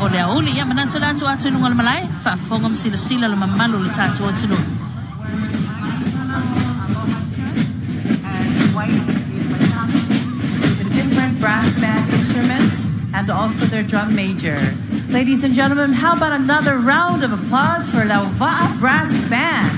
o le aoauli. Ia manatu o le a tuu atu i luga o le malae, faafofoga ma silasila le mamalu o le tatou atunuu. The different brass band instruments and also their drum major. Ladies and gentlemen, how about another round of applause for Lauva'a Brass Band?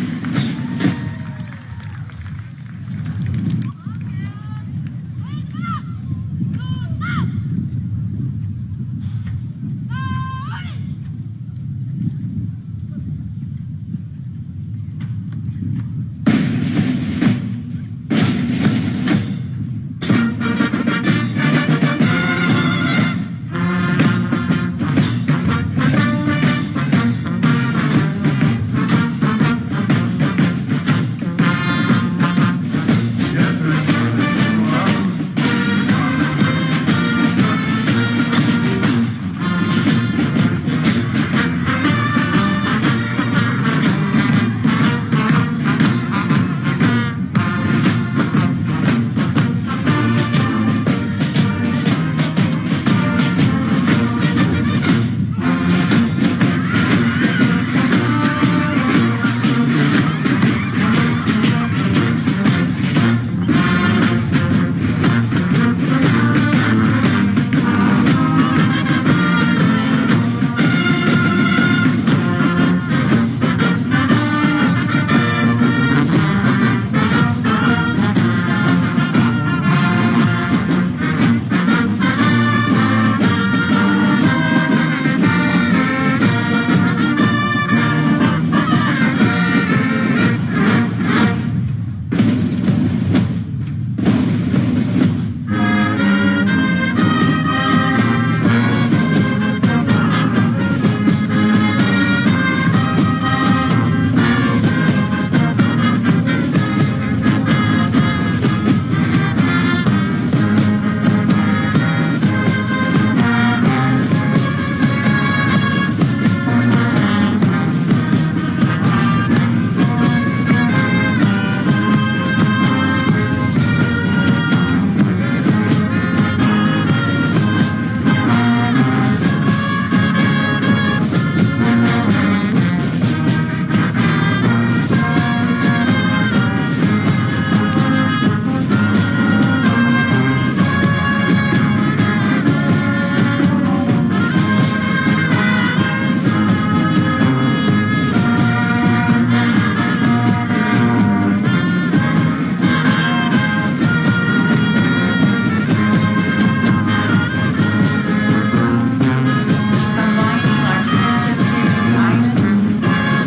Combining our traditions here in the islands,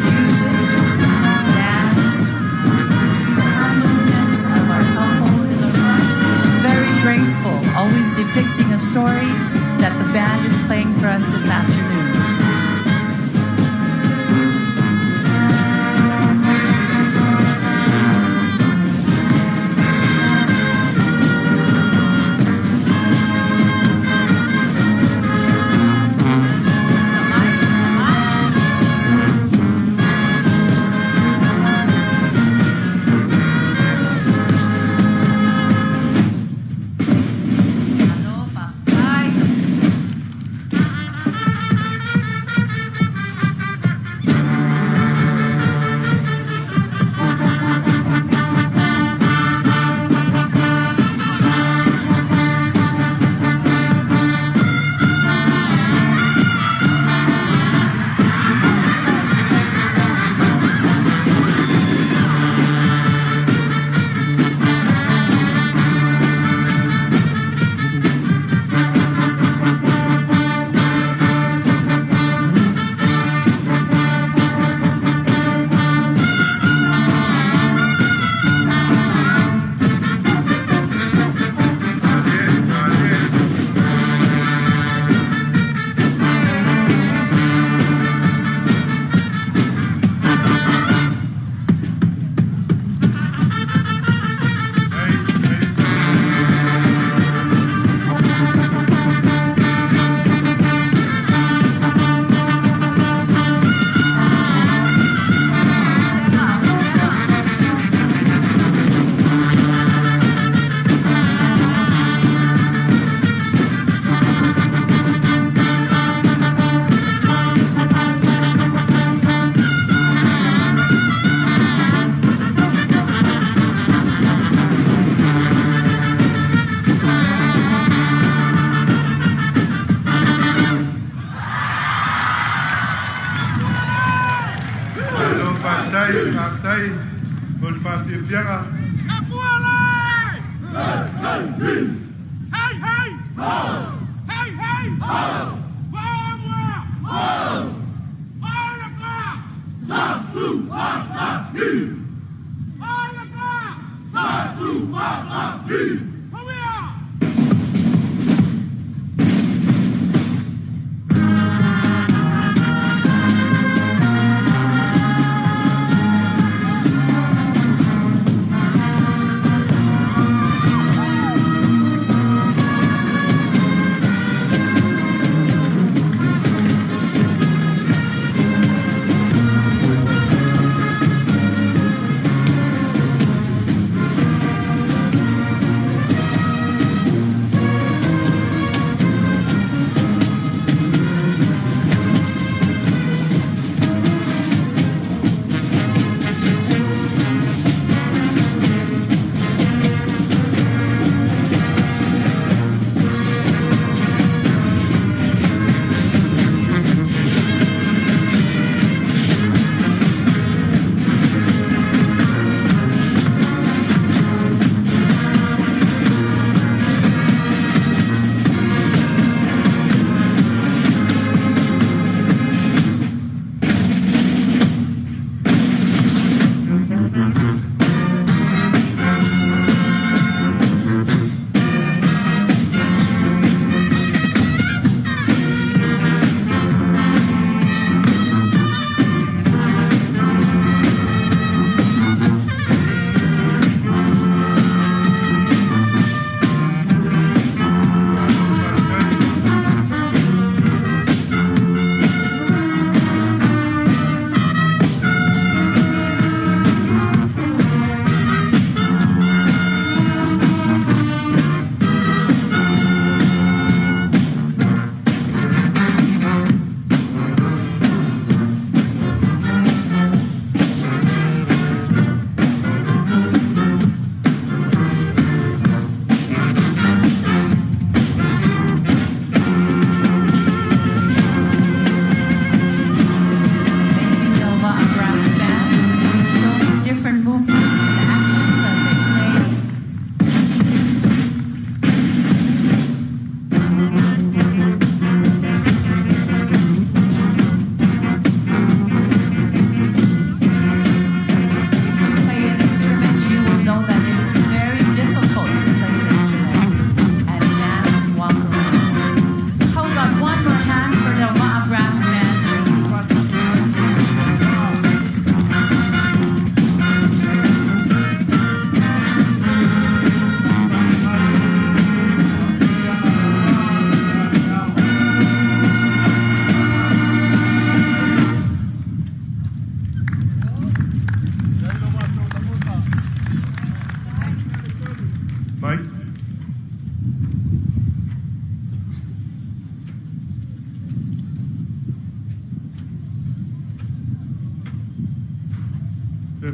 music, dance, you see the hand movements of our taupous in the front, very graceful, always depicting a story that the band is playing for us this afternoon. Alofa.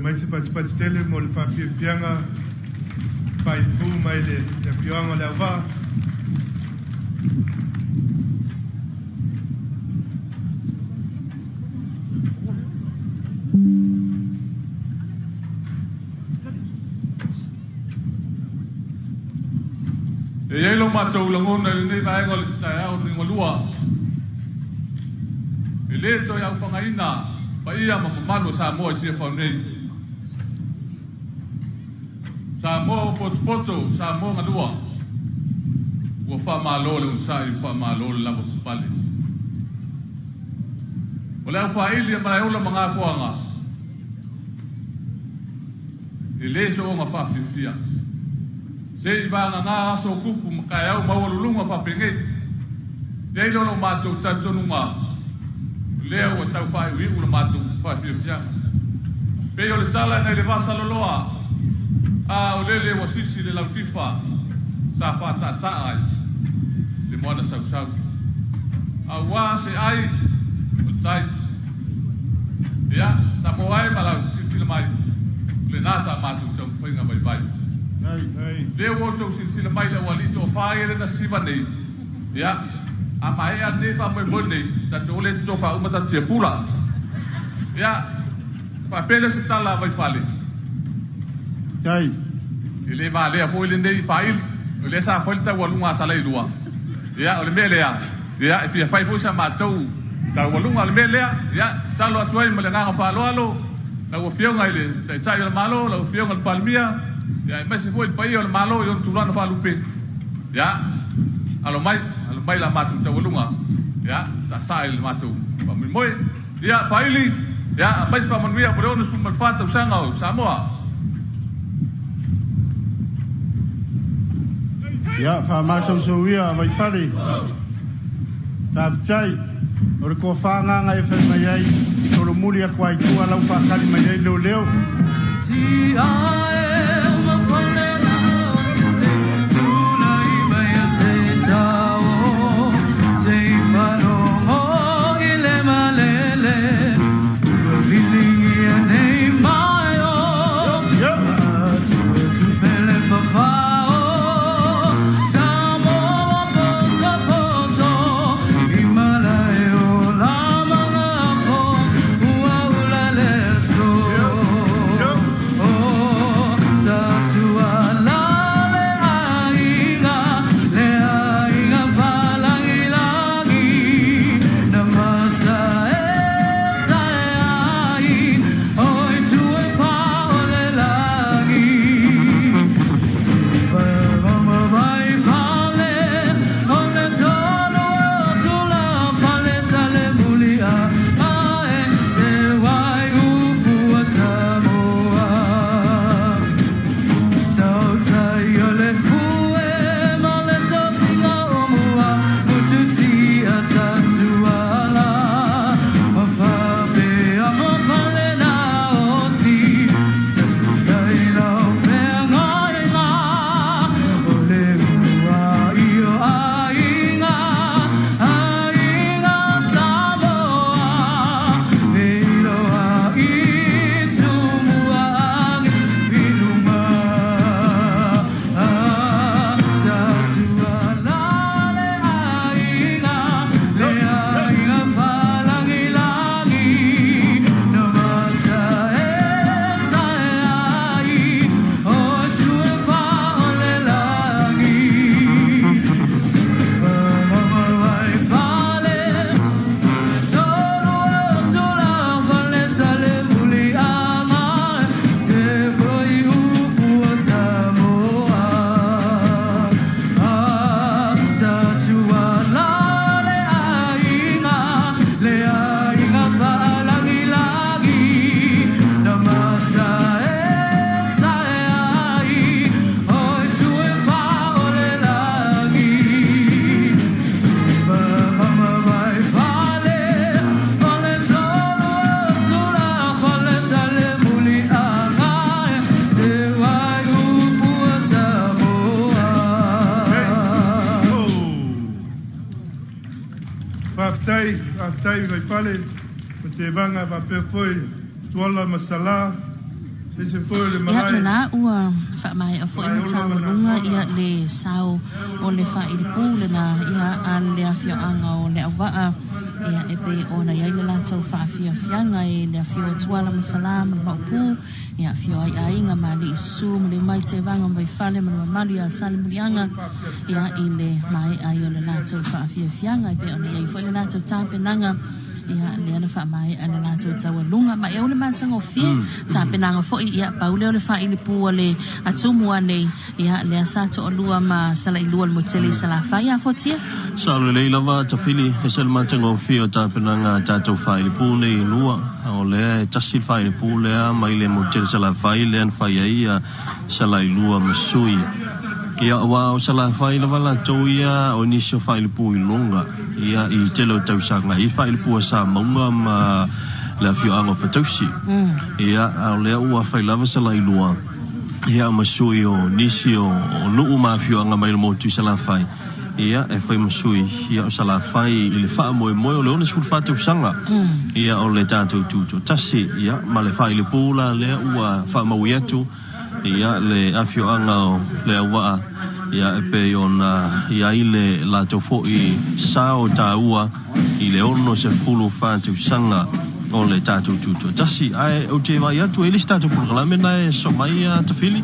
Mai se patipati tele mo le faafiafiaga faipū mai le afioaga o Leauvaa. E iai lo matou lagona i lenei vaega o le taeao o le liugalua, e lē toe aufagaina paia ma mamalu o Samoa i Tiafau nei. Samoa ua potopoto, Samoa galua, ua faamalo le onosai, ua faamalo le lavapapale. O le aufaaili a Malaeola ma Gafoaga, e lē so'oga faafiafia. Se i vagagā aso o kupu ma kaeau maualuluga faapenei. E i ai lea o lo matou talitonuga, o lea ua tau faaiuiu le matou faafiafiaga. Pei o le tala nai le vasaloloa, a o lele ua sisi le lautifa sa faataataa ai le moana sausau. Auā se ai o le tai. Ia, Samoa e ma lau silasila mai, o lenā sa matou taumafaiga vaivai. Lea ua outou silasila mai i le aualii toafa ia lea na siva nei. Ia, a maea lenei faamoemoe lenei, tatou o lea e totofa uma tatou tiapula. Ia, faapea lea se tala a Vaifale. E le valea foi lenei faaili, o lea sa fai le taualuga a Salailua. Ia, o le mea lea, ia, e fia fai foi sa matou taualuga. O le mea lea, ia, tatalo atu ai ma le agaga faaaloalo, Lau Afioga i le Taitai o le Malo, lau Afioga i le Palemia, ia aemaise foi le paia o le Malo i ona tulaga faalupe, ia, alo mai, alo mai la matou taualuga, ia, saasaa i le matou faamoemoe. Ia, Faili, ia, aumai se faamanuia mo le 64 tausaga o Samoa. Ia, faamasousouia Vaifale. Faafetai. O le tofa agaga e fai mai ai, solomuli atu ai tua lau faatali mai ai leoleo. Faafetai, faafetai Vaifale, o Tevaga faapea foi Tuala ma Sala, aemaise foi o le Ia, malae. lena ua faamaea foi ma taualuga ia le sao o le faailipu lena ia a le afioaga o Leauvaa ia e pei ona i ai le latou faafiafiaga e le afio o Tuala ma Sala ma le Maopu ia afio ai aiga ma alii susu ma le mai Tevaga ma Vaifale ma le mamalu ia Salemuliaga ia i le maea ai o le latou faafiafiaga e pei ona i ai foi le latou tapenaga ia lea na faamaea le latou taualuga ma e ou le matagofie tapenaga foi ia pau lea o le faailipu a le Tumua nei ia lea sa toalua ma Salailua le motele i Salafai a Fotia. Sao lelei lava Tafili, ese le matagofie o tapenaga a tatou faailipu nei e lua. O lea e tasi le faailipu lea mai le motele Salafai lea na fai ai ia Salailua ma Sui. Ia aua o Salafai lava latou ia o nisi o faailipu i luga ia i tele o tausaga i faailipu a Samauga ma le afioaga o Fatausi. Ia a o lea ua fai lava Salailua ia ma sui o nisi o nuu ma afioaga mai le motu i Salafai ia e fai ma sui ia o Salafai i le faamoemoe o le 64 tausaga ia o le tatou tutoatasi ia ma le faailipu la lea ua faamaui atu ia le afioaga o Leauvaa ia e pei ona i ai le latou foi sao taua i le 64 tausaga. O le tatou tutoatasi. Ae ou te vaai atu e le isi tatou polokalame na e sosoo mai a Tafili.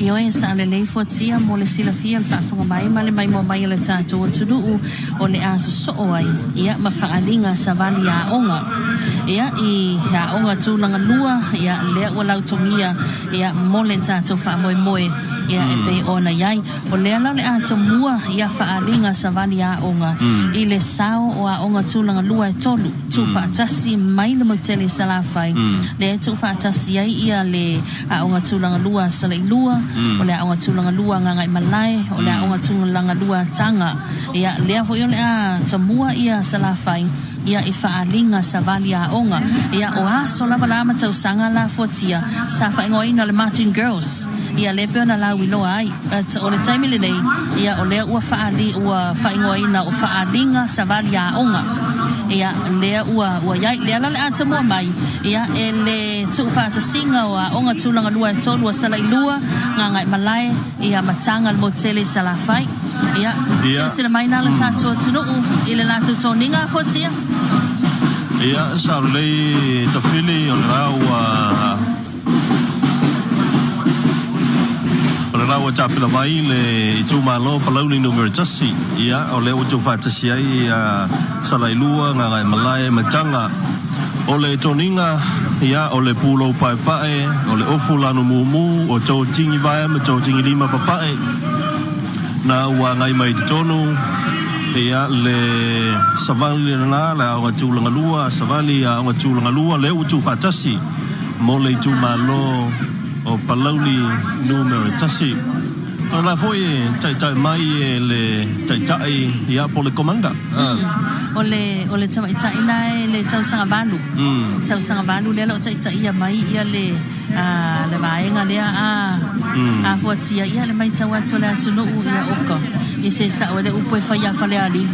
Ioe, sa lelei fuatia mo le silafia le faafofoga mai ma le maimoa mai a le tatou atunuu o le a sosoo ai ia ma faaaliga savali aoga ia i aoga tulaga lua ia lea ua lautogia ia mo le tatou faamoemoe ia e pei ona i ai. O lea la o le a tomua ia faaaliga savali aoga i le sao o aoga tulaga lua e tolu tuufaatasi mai le moutele i Salafai, lea e tuufaatasi ai ia le Aoga Tulaga Lua a Salailua, o le Aoga Tulaga Lua a Gagaemalae, o le Aoga Tulaga Lua a Taga. Ia, lea foi o le a tamua ia Salafai, ia i faaaliga savali aoga. Ia, o aso lava la ma tausaga la fuatia sa faaigoaina o le Martin Girls. Ia, lea pei ona lauiloa ai. But o le taimi lenei, ia, o lea ua faali, ua faaigoaina o faaaliga savali aoga. Ia, lea ua, ua i ai. Lea la o le a tamua mai, ia, e le tuufaatasiga o aoga tulaga lua e tolu a Salailua, Gagaemalae, ia, ma Taga le motu tele i Salafai. Ia, silasila mai la le tatou atunuu i le latou toniga fuatia. Ia, sao lelei Tafili, o le la ua O le la ua tapena mai le itumalo Palauli Numera 1. Ia, o lea ua tuufaatasi ai ia Salailua, Gagaemalae ma Taga. O le toniga, ia, o le pulou paepae, o le ofu lanu mumu, o tou tigi vae ma tou tigi lima papae, na ua agai mai i totonu, ia, le savali lena, le aoga tulaga lua, savali aoga tulaga lua, lea ua tuufaatasi mo le itumalo o Palauli Numera 1. O la foi e taitai mai e le taitai ia po le commander. O le o le tamaitai na e le tausaga valu. Tausaga valu lea o lo o taitaia mai ia le le vaega lea a a fuatia ia le matau atu o le atunuu ia oka i se sao e le upu e fai ia Falealili.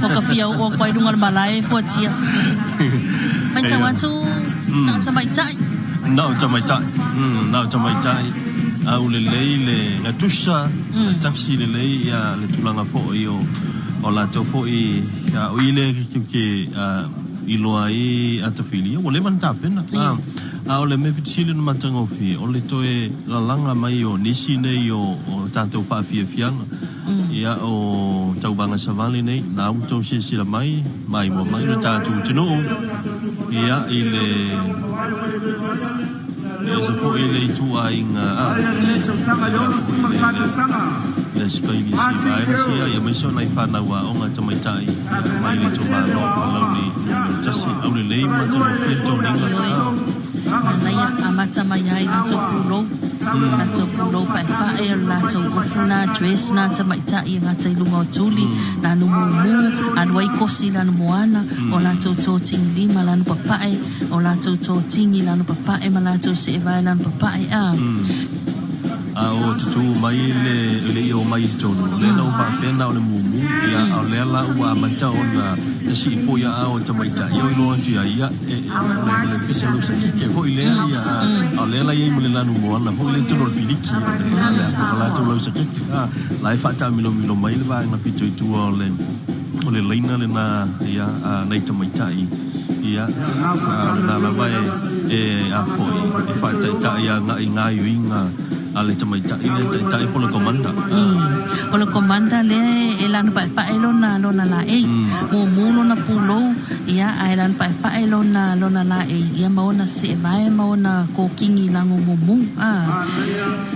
O ka fia oo atu ai i luga o le malae e fuatia. Matau atu na o tamaitai. Na o tamaitai. Na o tamaitai. Aulelei le gatusa, tasi lelei ia le tulaga foi o o latou foi o i lea ke iloa ai Atafili, ua leva ona tapena. A o le mea pito sili ona matagofie, o le toe lalaga mai o nisi nei o tatou faafiafiaga, ia o tauvaga savali nei, na ua outou silasila mai, maimoa mai le tatou atunuu, ia i le E ese foi le ituaiga a le Spain i si vaega sia, ia aemaise o nai fanau aoga tamaitai mai le itumalo o Palauli Numera 1. Aulelei ma matagofie le toniga. Manaia amata mai ai latou pulou, latou pulou paepae, o le latou ofu na, dress na tamaitai e gata i luga o tuli, lanu mumu, alu ai kosi lanu moana, o latou totigi lima lanu papae, O latou totigi lanu papae ma latou seevae lanu papae, a. A o tutū mai le le i omai i totonu, o lea la ua faapea na o le mumu, ia, a o lea la ua amata ona sii foi aao o tamaitai, ia oi loa atu ia ia, e, e, o le, o le pese lausa keke foi lea, ia, a, a o lea la e i ai ma le lanu moana foi lea i totonu o le piliki, o le, o le a latou lausa keke, a, la e faataamilomilo mai le vaega pito i tua o le, o le laina lena, ia, a nai tamaitai. Ia, a o lena lava e, e, a foi, e faataitai agai i gaoioiga a le tamaitai lea, taitai po o le commander. O le commander lea e lanu paepae lona, lona laei. Mumu lona pulou, ia, ae lanu paepae lona, lona laei, ia ma ona seevae ma ona kokigi lago mumu. A,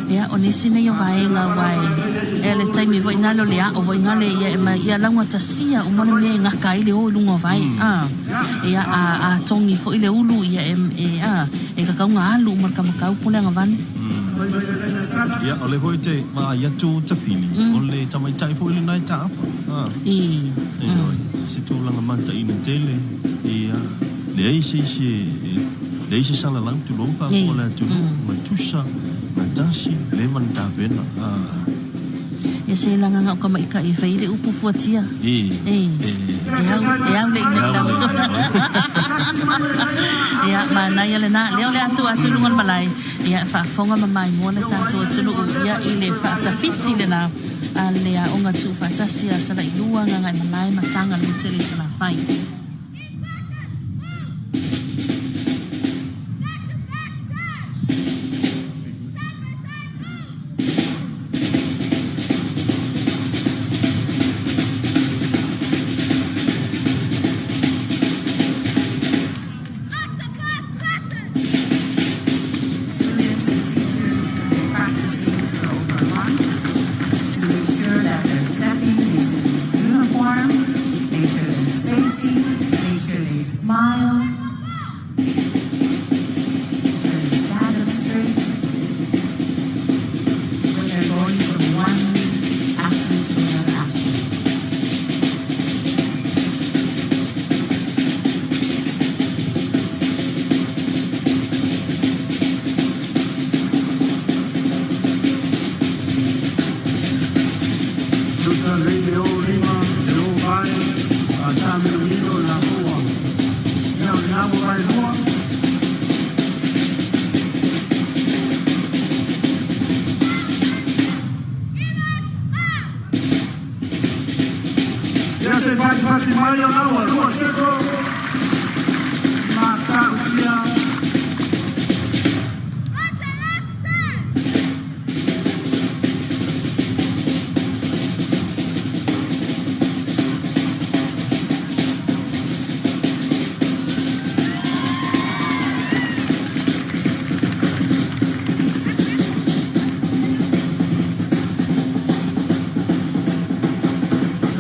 ia, o nisi nei o vaega aua e, e le taimi foi nale o le ao foi nale ia e mai ia laugatasia uma le mea e gaka ai le o i luga o vae. A, ia, a, a togi foi le ulu ia e, e, a, e kakauga alu uma le kamakau po le agavane. Ia, o lea foi te vaai atu Tafili, o le tamaitai foi lena e taapa. A, I, ioe, se tulaga mataina tele, ia, leai se isi e, leai se salalau tulou faafofoga le atunuu, matusa, matasi, leva na tapena. A. Ia se lagaga o ka maikaʻi e fai ai le upu fuatia. E. E. E. E au, e au le ina i lau atu. Ia, manaia lena. Lea o le atu atu i luga o le malae. Ia, e faafofoga ma maimoa le tatou atunuu ia i le faatafiti lena a le Aoga Tuufaatasi a Salailua, Gagaemalae ma Taga le Motele i Salafai. Smile. Turn to stand up straight when they're going from one action to another action. Tusa lei le o lima, le o vai, a tāmino mino la fua. Ia o le namo mai lua. Ia se pati pati mai o laua, lua seko. Mata utia.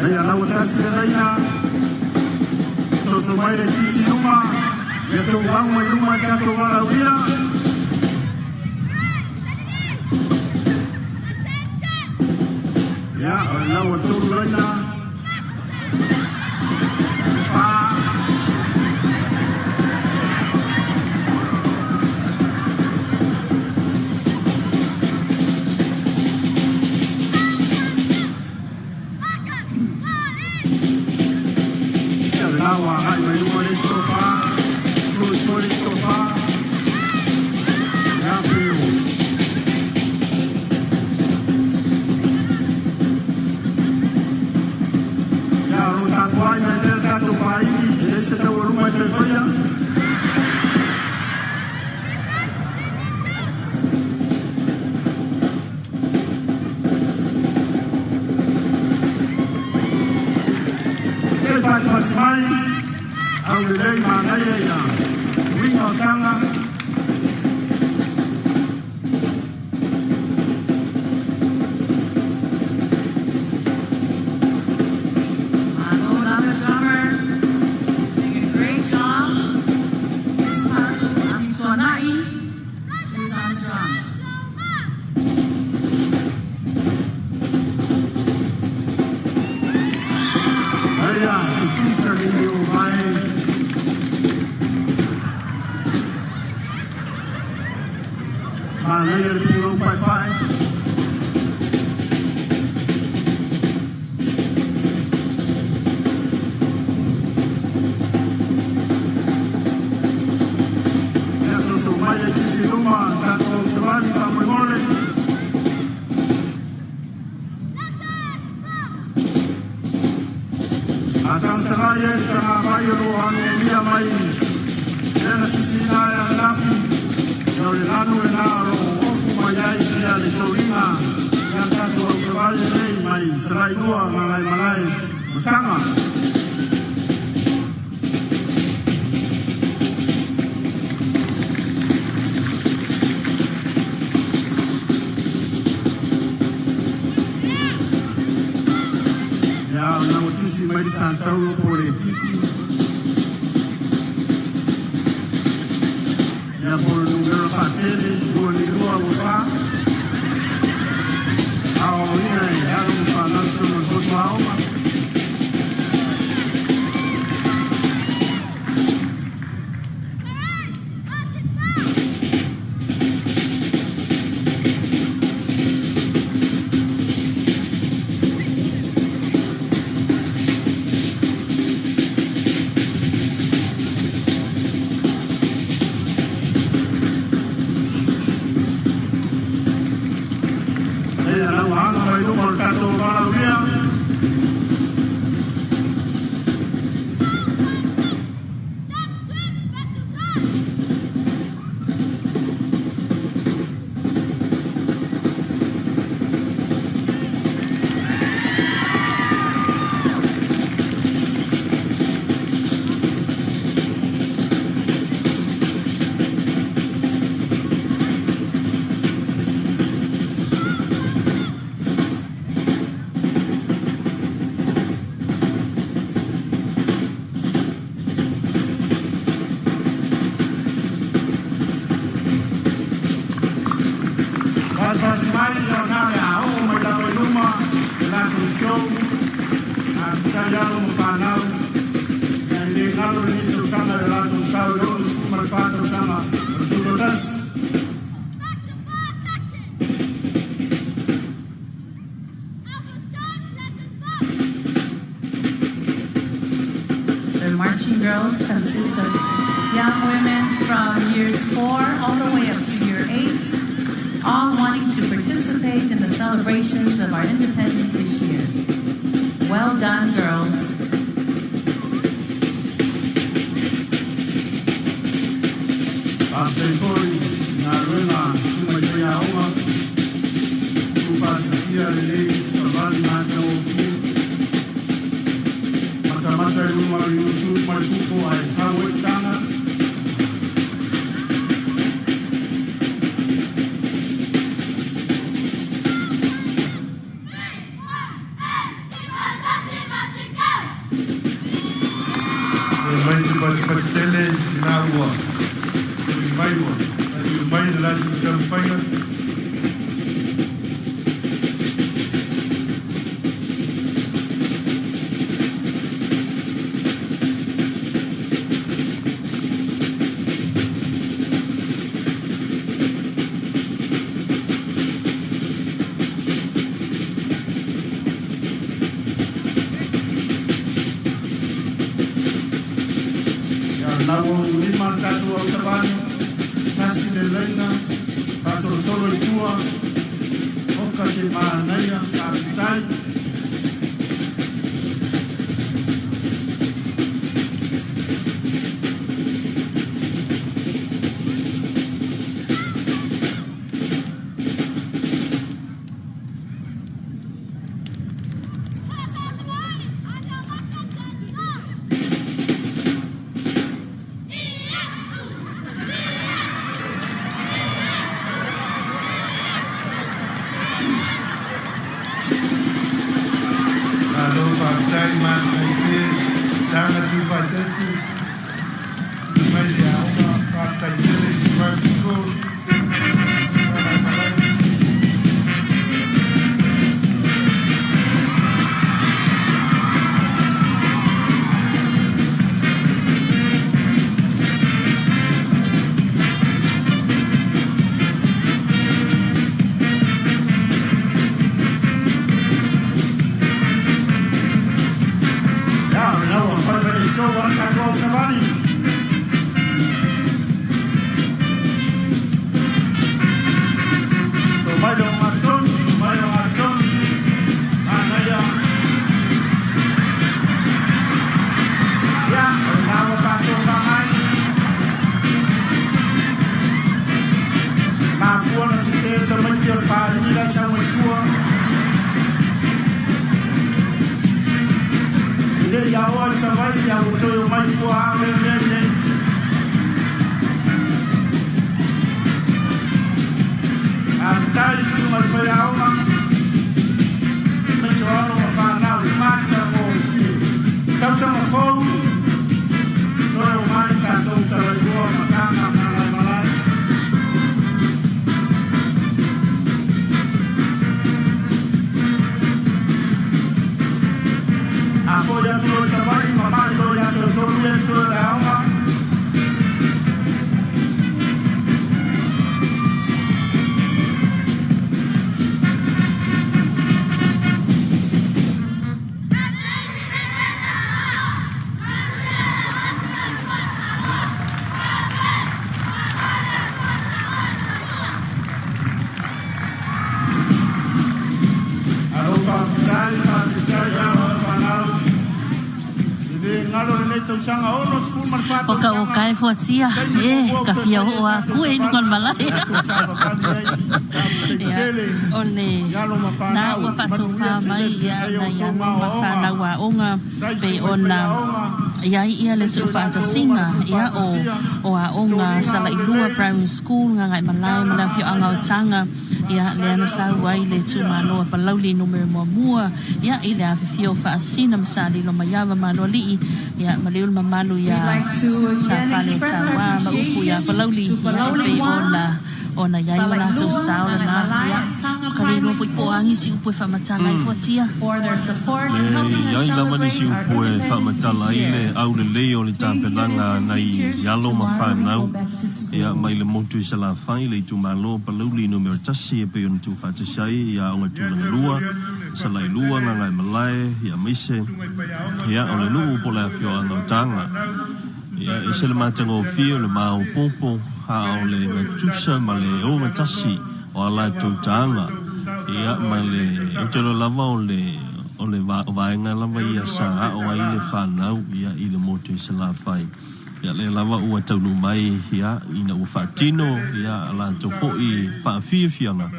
Ia lau tasi le laina. Soso mai le titi i luma. Ia tou au mai luma i tatou valauia. Ia, o le lau a tolu laina. Whā. Ia le lau a hai mai luma le isi whā. Tolu tolu le isi whā. Ia peo. Ia o lo tātou ai mai pea le tātou whaini. E le se tau luma i te whaia. Te pati pati mai, au le lei manaia ia winga o tanga. Malo another drummer, doing a great job. This part, Amituanai, who's on the drums. Aia, tutisa le i o mai. Manaia le pulou pai pai. Ia soso mai le titi luma, tātou au savali whamolemole. A tangataga ia le taga mai o lo hangemia mai. Lea na sisina e anafi. Ia o le lanu le na o lo ofu mai ai ia le tauliga. Ia le tātou au savali nei mai Salailua Gagaemalae o Taga. Ia o na o tusi mai le santaulo po le kisi. Ia po le numero whaatele, lua ni lua ua wha. Ao ina e alo mo whanau tonu le poto aoga. Lati mai ia o nā le a o mai lalo i luma, le latou show, a fitai alo ma whanau, ia i le ngalo le ni tausaga le latou sau i 64 tausaga o le Tutotasi. The marching girls consist of young women from years 4 all the way up to year 8, all wanting to participate in the celebrations of our independence this year. Well done, girls. Faafetai foi galuega suma i faiaoga tuufaatasia lelei savali matagofie matamata i luga o le YouTube ma le Google ae sau ai taga. E mai te patipati tele i nā ua tuli mai ua tuli mai le latou taumafaiga. Ia lau lima le tatou ausavali, tasi le laina, faasolosolo i tua, oka se manaia, faafetai. Malo faafetai matagofie taga tuufaatasi mai le aoga faafetai tele i primary school. Malaemalai. Ia o lena ua fai mai le show a le tatou ausavali. To mai le ogatotonu, to mai le ogatotonu, manaia. Ia, o lena ua faatofa mai. Mafua na sese tamaiti o le faalii lai sau mai tua. I le iaoa i Savaii ia ua toe o mai fua a le mea lenei. Faafetai susuga i le faiaoga, aemaise o alo ma fanau matagofie. Tausaga fou, toe o mai tatou Salailua ma Taga Malaemalae. A foi atu loa i Savaii ma mai loa i aso e 3 lea totoe o le aoga. Alo faafetai, faafetai alo ma fanau. E le galo lenei tausaga 64 O ka o tausaga. kae fuatia, Taimi e, muamua ka ou toe fia fai oo ai a tatou ku e luga o le savali. malae. Tatou savavali ai. Faafetai Ia, tele o le i alo ma na fanau. ua faatofā Manuia mai tele ia ai nai outou alo ma maoaoga. fanau aoga Tai pei susu mai ona faiaoga. iai ia le Aemaise o i latou uma tuufaatasiga na ia o tuufaatasia. o aoga Toliga o Salailua lelei. Primary School Gagaemalae ma le Tala afioaga o manaia. Taga ia Faafetai lea na le sau ai le tuufaatasia. itumalo a Palauli numera muamua ia i le afifio faasina ma salilo maiava maloalii ia ma le mamalu We'd ia like to sa again fale express our tauā ma upu ia appreciation Palauli to ia e Palauli pei 1 ona ona i ai le latou sao lena. Ia, ka le iloa foi po o a nisi upu e faamatala ai fuatia. E i ai lava nisi upu e faamatala ai le aulelei o le tapenaga a nai alo ma fanau ia mai le motu i Salafai, le itumalo o Palauli numera 1 e pei ona tuufaatasi ai i Aoga Tulagalua, Salailua, Gagaemalae, ia aemaise ia o le nuu po o le afioaga o Taga. Ia, e ese le matagofie o le maopoopo, a o le gatusa ma le ogatasi o a latou taga, ia, ma le, ou te iloa lava o le, o le vaega lava ia sa ao ai le fanau, ia, i le motu i Salafai. Ia, lea lava ua taunuu mai, ia, ina ua faatino, ia, a latou foi faafiafiaga,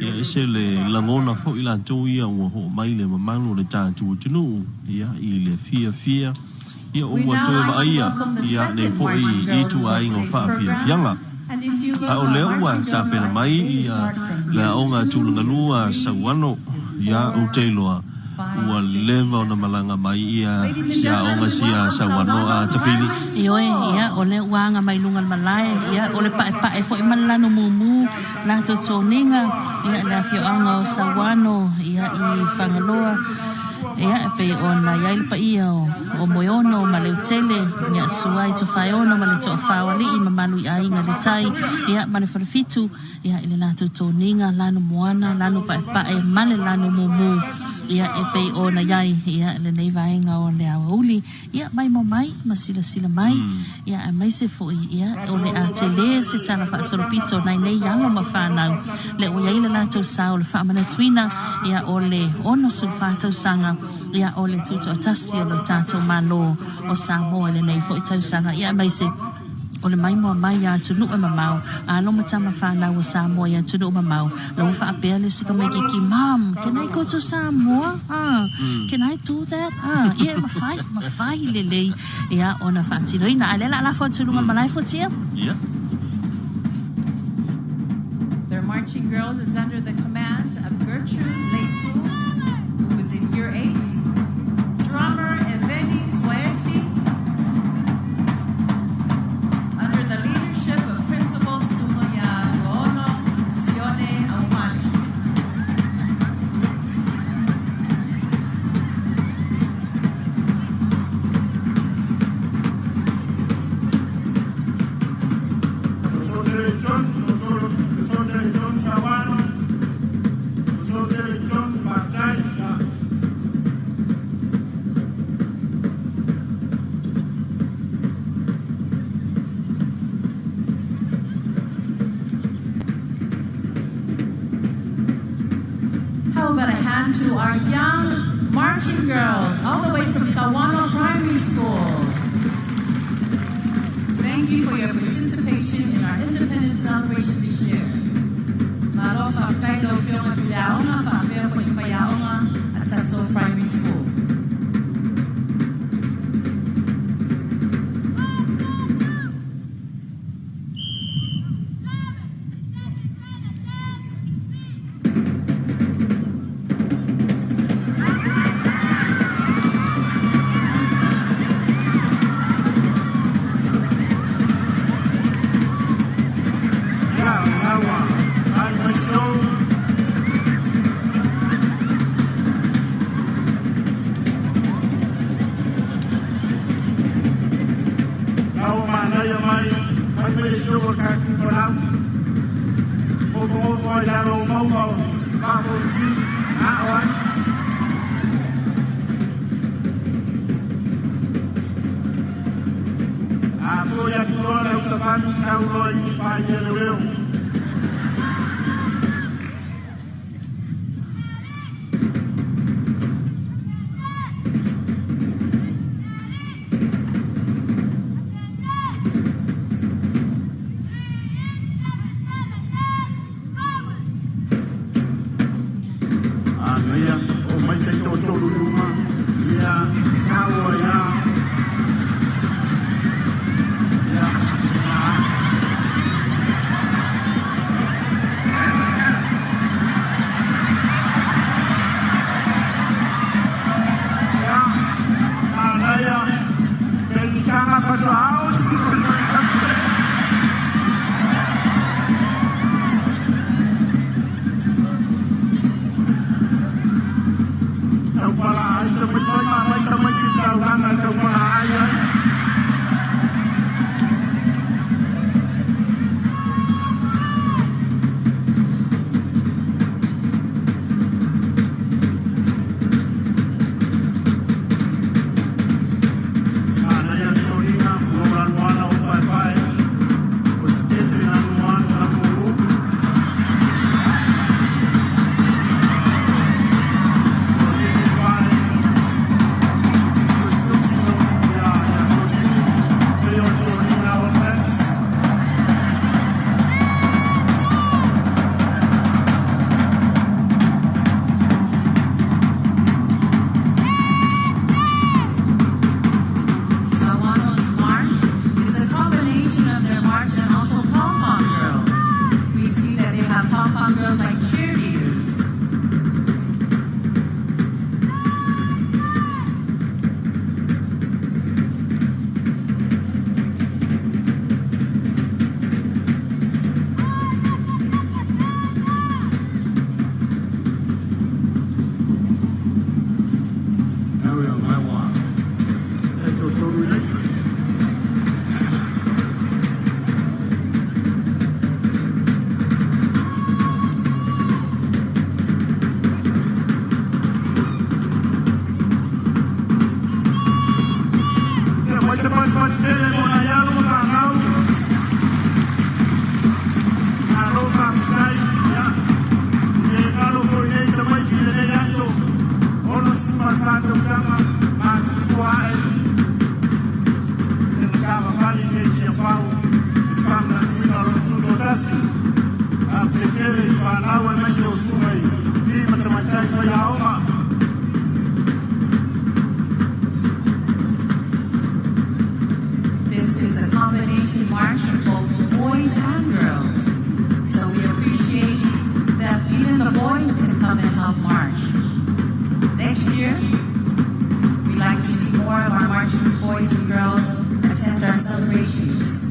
ia, ese le lagona foi latou ia ua oo mai le mamalu o le tatou atunuu, ia, i le fiafia. Ia We ua now toe like to vaaia welcome the ia nei second foi marching girls for ituaiga o today's program. faafiafiaga. And if you A look o our lea ua marching girls, tapena I mai think they ia start from le year aoga 2, tulagalua 3, Sauano, ia ou te 4, iloa ua 5, 6, leva ona 7. malaga mai ia Ladies and sia gentlemen, aoga we sia welcome Sauano Sauano a Tafili. Primary Ioe, ia, School. o lea ua aga mai luga o le malae, ia, o le paepae foi ma le lanu mumu, latou toniga, ia, le afioaga o Sauano, ia, i Fagaloa, ia, e pei ona i ai le paia o, o Moeono ma Leutele, ia, sua i Tofaeono ma le Toafā o Alii mamalu i aiga le tai, ia, ma le Falefitu, ia, i le latou toniga, lanu moana, lanu paepae ma le lanu mumu, ia, e pei ona i ai, ia, lenei vaega o le aoauli, ia, maimoa mai ma silasila mai, ia, aemaise foi, ia, o le a tele se tala faasolopito nai nei alo ma fanau, le ua i ai le latou sa o le faamanatuina, ia, o le 64 tausaga, ia, o le tutoatasi o le tatou Malo o Samoa i lenei foi tausaga, ia, aemaise o le maimoa mai ia atunuu e mamao, alo ma tama fanau o Samoa i atunuu mamao, la ua faapea le isi tamaititi, Mom, can I go to Samoa? Ah, can I do that? Ah, ia e mafai, mafai lelei, ia ona faatinoina. A o lea o le a lafo atu i luga o le malae fuatia. Ia. Their marching girls is under the command of Gertrude Leitu, who is in year 8. Drummer Eveni Suesi, under the leadership of Principal Sumaya Luono Sione Aufale. Sosotele John, Sosotele John Sauano, Sosotele John Fatai. How about a hand to our young marching girls, all the way from Sauano Primary School. Thank you for your participation in our independence celebration this year. Malo faafetai lau Afioga Tuliaoga faapea foi i faiaoga at Satso Primary School. Ia, o lena ua fai mai sou. La ua manaia mai, fai mai le sou o le kaki palau. Ofo ai lalo o mauga o Faafonisi, a o ai. A foi atu loa le ausavali sau loa i faailealeoleo. Anaia, o mai tai totolu i luma, ia, sau ai a. Ia, a. combination of their march and also pom-pom girls. We see that they have pom-pom girls like cheerleaders. This is a combination march of both boys and girls. So we appreciate that even the boys can come and help march. Next year, we'd like to see more of our marching boys and girls attend our celebrations.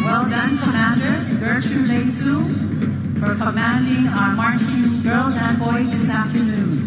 Well done, Commander Gertrude Leitu, for commanding our marching girls and boys this afternoon.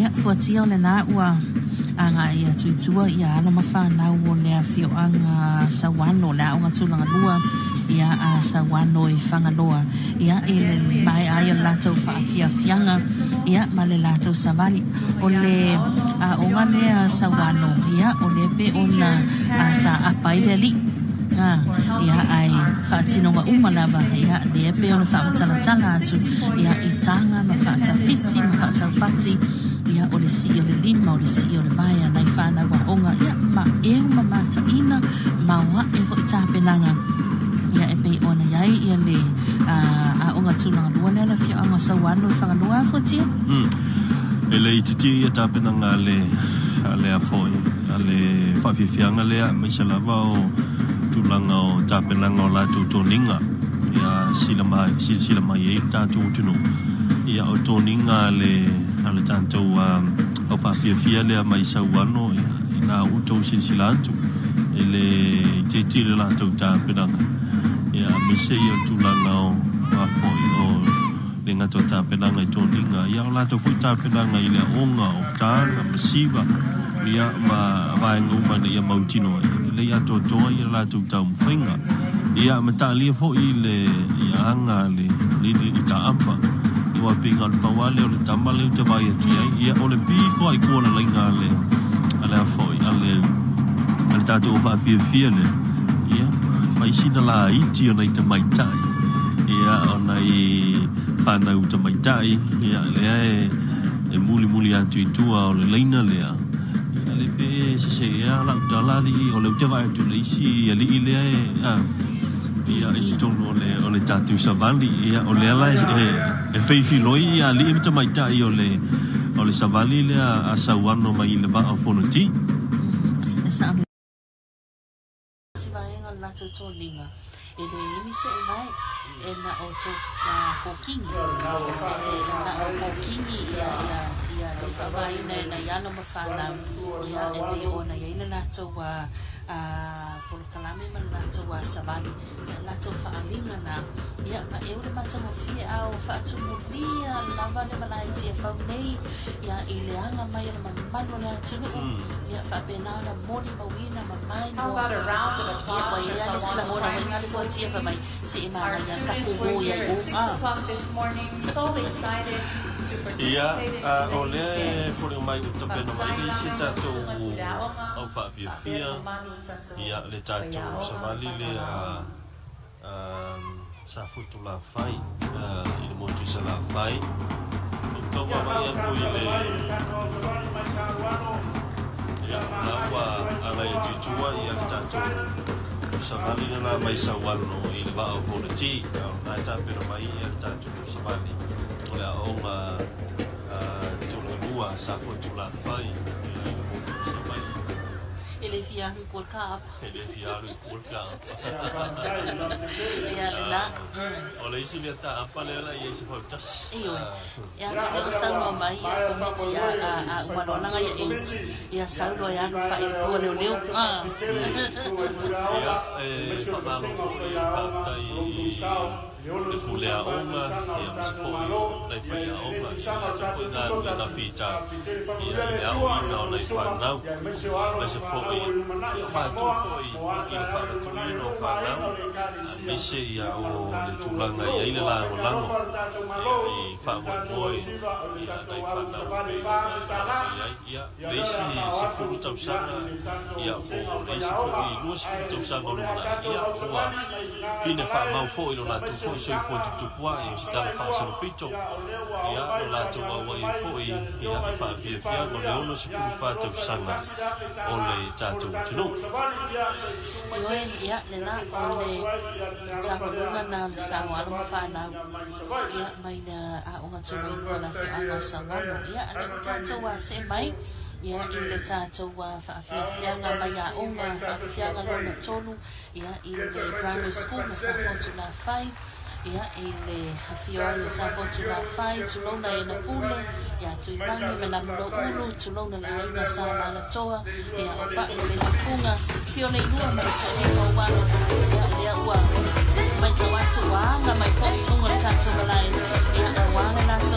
Ia, fuatia o lena ua agai atu i tua ia alo ma fanau o le afioaga Sauano, le aoga tulaga lua ia a Sauano i Fagaloa, ia i le maea ai o le latou faafiafiaga ia ma le latou savali. O le aoga lea Sauano, ia o lea pei ona taapa ai le alii. A, ia, ae faatinoga uma lava, ia, lea pei ona faamatalatala atu, ia, i taga ma faatafiti ma faataupati, ia, o le sii o le lima, o le sii o le vae a nai fanau aoga, ia, ma eu ma mataina, maoae foi tapenaga, ia, e pei ona i ai, ia, le aoga tulaga lua lea le afioaga o Sauano i Fagaloa, a Fuatia? E le itiiti ia tapenaga a le, a le a foi, a le faafiafiaga lea, aemaise lava o tulaga o tapenaga o latou toniga, ia sila mai, silasila mai ai le tatou atunuu, ia o toniga a le, a le tatou au faafiafia lea mai Sauano, ia, ina ua outou silasila atu, e le itiiti le latou tapenaga, ia, aemaise ia o tulaga o, a foi, o le gata o tapenaga i toniga, ia o latou foi tapenaga i le aoga o taga ma siva, ia ma vaega uma ina ia mautinoa ai, e lelei atoatoa ia latou taumafaiga. Ia ma taalia foi le ia aga a le alii taapa, aua pei na o le pau lava lea o le tama lea ou te vaai atu i ai, ia o le pi ifo lava i tua o le laina a le a le a foi a le a le tatou faafiafia lea, ia fai sina laiti o nai tamaitai, ia o nai fanau tamaitai, ia lea e e mulimuli atu i tua o le laina lea, ia le pe sese ea lau tala alii, o lea ou te vaai atu i le isi alii lea e, a, ia i totonu o le, o le tatou savali, ia o lea la e, e feifiloi ia alii ma tamaitai o le, o le savali lea a Sauano mai i le vaa o Fonoti. E sao lelei. Si vaega o le latou toniga, e le emi se vae, e na o to kōkini, e na o kōkini ia, ia, ia le faavaina e nai alo ma fanau, ia, e pei ona i ai le latou a, a polokalame ma le latou a savali. Ia latou faaaliga na, ia ma eu le matagofie a o faatumulia lava le malae Tiafau nei, ia i le aga mai o le mamalu o le atunuu, ia faapena ona molimauina ma How maimoa. about a round of Ia applause ua for i ai lava le isi Sauano lagona foi Primary nga le School, fuatia fai mai, please? se e Our manaia students tatou were o i here ai at o 6 a. o'clock this morning, so excited to Ia, participate in o today's lea e dance. foliga mai ua tapena mai Faafetai le isi lana tatou suma puleaoga, au faapea faafiafia, mamalu tatou ia le tatou faiaoga ma savali lea faiaoga. sa Futulafai i le motu i Salafai. Ou tau vaavaai atu i le ia la ua agai atu i tua ia le tatou savali lena mai Sauano i le vaa o Fonoti. A o lena e tapena mai ia le tatou savali o le aoga tulaga lua sa Futulafai i le motu i Savaii. E le fia alu i kua le kaapa. E le fia alu i kua le kaapa. Ia lena. O le isi mea taapa lea la i ai se fautasi. Ioe. E a le o saunoa mai ia komiti a a a uma loa langa ia eight ia sau loa e alu faailipua leoleo. A. Ia, e faamalo foi, faafetai i le pule aoga, ia ma se foi nai faiaoga, ia tatou foi galuega fita, ia i le aoina o nai fanau, aemaise foi ia matou foi i le faamatuina o fanau, aemaise ia o le tulaga e i ai le lagolago, ia i faamoemoe ia nai fanau e pei ona tala mai ai, ia le isi 10 tausaga, ia po o le isi foi 20 tausaga o lumanai, ia ua Pine faamau foi lo latou foi soifua tuputupu ae o se tala faasolopito, ia, lo latou auai ai foi ia i faafiafiaga o le 64 tausaga o le tatou atunuu. Ioe, ia, lena, o le tagoluga na o le sao alo ma fanau, ia, mai le aoga tulailua le afioaga o Sauano. Ia, a lea ua tatou see mai, ia, i le tatou faafiafiaga mai aoga, faafiafiaga lona tolu, Ia, i le Primary School ma Safotu Lafai, ia, i le afio ai o Safotu Lafai, tulouna e na pule, ia Tuilagi ma Namuloulu, tulouna le aiga sa Lalatoa, ia, o Pa'u le Tupuga, afio le Ilua ma le Toeaina o Ualo, ia, lea ua matau atu ua aga mai foi i luga o le tatou malae, ia, aua le latou.